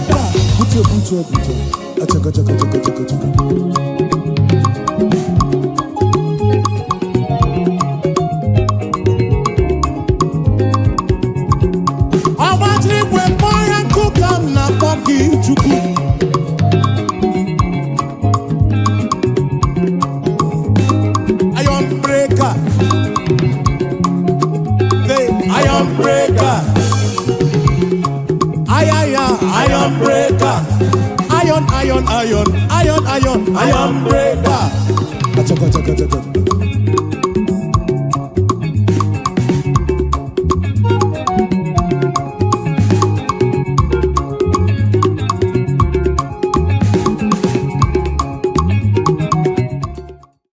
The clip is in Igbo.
breaker. Butu, butu, butu. Achaka, chaka, chaka, chaka, chaka. Ọgbaji igwe kpọọ ya nkụ ka m na-akpọ gị, Chukwu. Iron breaker. The iron breaker. Ayaya, iron breaker. Iron, iron, iron, iron, iron, iron breaker. Achaka, chaka, chaka.